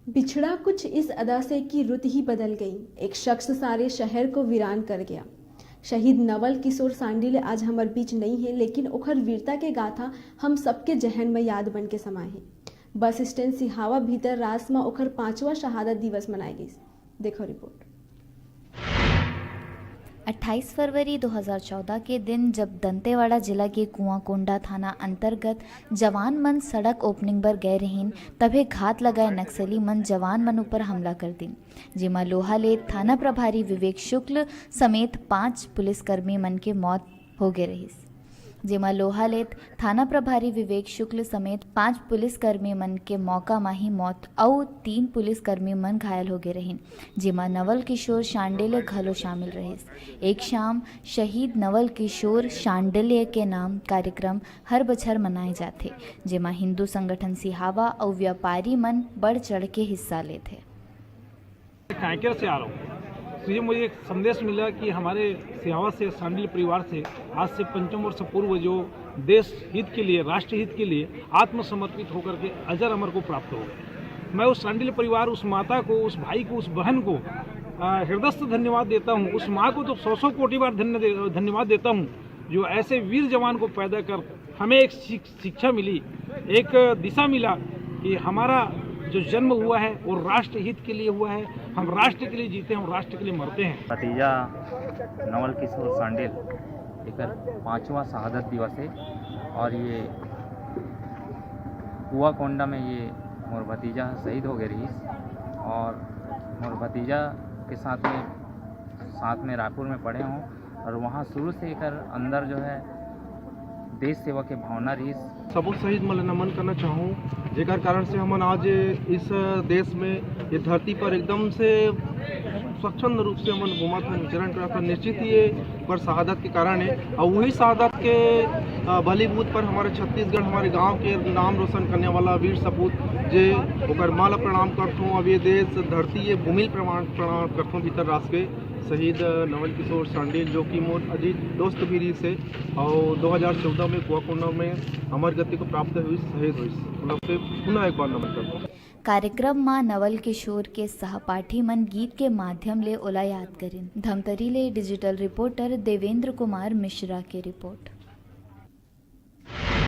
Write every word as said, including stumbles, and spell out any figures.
बिछड़ा कुछ इस अदा से कि रुत ही बदल गई। एक शख्स सारे शहर को वीरान कर गया। शहीद नवल किशोर सांडिल आज हमर बीच नहीं है, लेकिन ओखर वीरता के गाथा हम सबके जहन में याद बन के समाए हैं। बस स्टैंड सिहावा भीतर रास में ओखर पांचवा शहादत दिवस मनाए गई। देखो रिपोर्ट। अट्ठाईस फरवरी दो हज़ार चौदह के दिन, जब दंतेवाड़ा जिला के कुआंकोंडा थाना अंतर्गत जवान मन सड़क ओपनिंग बर गए रहिन, तभे घात लगाए नक्सली मन जवान मन ऊपर हमला कर दिन, जेमा लोहालेत थाना प्रभारी विवेक शुक्ल समेत पांच पुलिसकर्मी मन के मौत हो गए रहिस। जेमा लोहालेत थाना प्रभारी विवेक शुक्ल समेत पांच पुलिसकर्मी मन के मौका म ही मौत अउ तीन पुलिसकर्मी मन घायल हो गए रहिन, जेमा नवल किशोर शांडिल्य घलो शामिल रहिस। एक शाम शहीद नवल किशोर शांडिल्य के नाम कार्यक्रम हर बछर मनाए जाथे, जेमा हिंदू संगठन सिहावा अउ व्यापारी मन बढ़ चढ़ के हिस्सा लेथे। कांकेर से आ रहा हूँ। तो ये मुझे एक संदेश मिला कि हमारे सिहावा से, सांडिल परिवार से आज से पंचम वर्ष पूर्व जो देश हित के लिए, राष्ट्र हित के लिए आत्मसमर्पित होकर के अजर अमर को प्राप्त हो गए। मैं उस सांडिल परिवार, उस माता को, उस भाई को, उस बहन को, अ, हृदयस्थ धन्यवाद देता हूँ। उस माँ को तो सौ सौ कोटि बार धन्य दे-, धन्यवाद देता हूँ, जो ऐसे वीर जवान को पैदा कर हमें एक शिक-, शिक्षा मिली, एक दिशा मिला कि हमारा जो जन्म हुआ है वो राष्ट्र हित के लिए हुआ है। हम राष्ट्र के लिए जीते हैं, हम राष्ट्र के लिए मरते हैं। भतीजा नवल किशोर सांडिल एकर पाँचवा शहादत दिवस है और ये कुआकोंडा में ये मोर भतीजा शहीद हो गए रहीस और मोर भतीजा के साथ में, साथ में रायपुर में पढ़े हों और वहाँ शुरू से एकर अंदर जो है देश सेवा के भावना रहीस। सबो शहीद मन ल नमन करना चाहूँ, जेकर कारण से हमन आज इस देश में, ये धरती पर एकदम से स्वच्छंद रूप से हमन घूमत हन, विचरण करत हन। निश्चित ही ये पर शहादत के कारण है और वही शहादत के, अ, बलीबूत पर हमारे छत्तीसगढ़, हमारे गांव के नाम रोशन करने वाला वीर सपूत, जे ओकर माँ ल प्रणाम करथों। अब ये देश धरती, ये भूमि ल प्रमाण, प्रणाम करथों भीतर रास के शहीद नवल किशोर सांडिल, जो कि मोर अजीत दोस्त भी रहीस हे और दो हज़ार चौदह में कुआकोंडा में अमर गति को प्राप्त हुई, शहीद हुई। मतलब से पुनः एक बार नमन करथों। कार्यक्रम म नवल किशोर के सहपाठी मन गीत के माध्यम ले ओला याद करिन। धमतरी ले डिजिटल रिपोर्टर देवेंद्र कुमार मिश्रा के रिपोर्ट।